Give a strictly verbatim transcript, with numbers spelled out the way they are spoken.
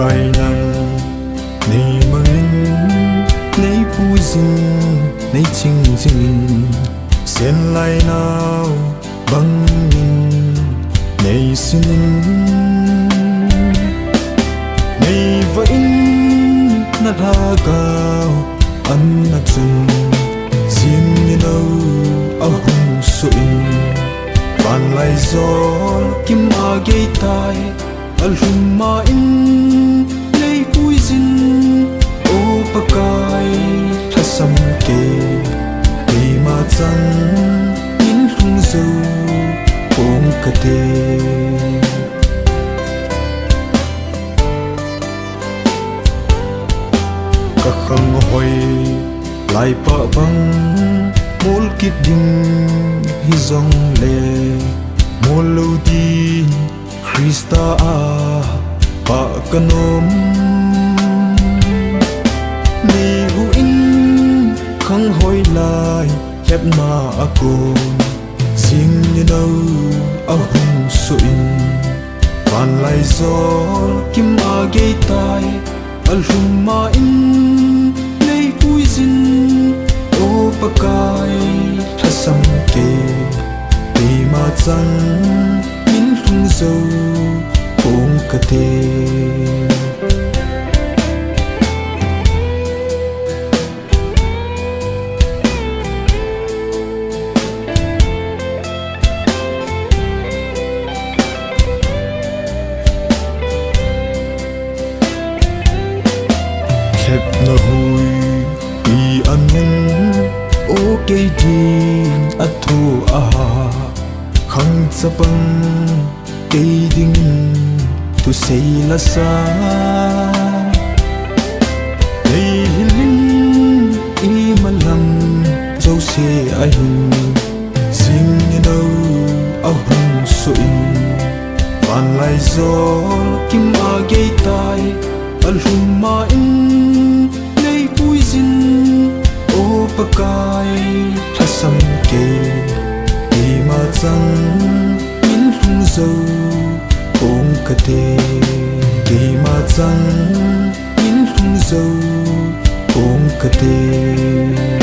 Pakai nang, nei mangin, nei puijin, nei chingjingin, senlai nau bangin, nei sinin, nei vahin, na lhagao anna chun, jing nino ahung soh in, vanlaijol kim a geitai, alhum ma in, nei puijin, O Pakai, lhasam kei, keima chang, min lhung jou pong kate. Ka khang hoi lai pah bang, mol kit ding hijongle, mol lou ding Christa a pah ka nom. Nei huhhing khang hoi lai, lhepna a kon, jing nino ahung soh in, vanlaijol kim a geitai, alhum ma in, nei puijin, O Pakai, lhasam kei, keima chang, min lhung jou pong kate. Lhepna hui i anun, O kei ding a thu a ha, khang chapang kei dingin thusei la sa. Nei hilin i malam jouse ahin, jing nino ahung soh in, vanlaijol kim a geitai, alhum ma in, nei puijin, O Pakai, lhasam kei, keima chang, min lhung jou pong kate, keima chang, min lhung jou pong kate.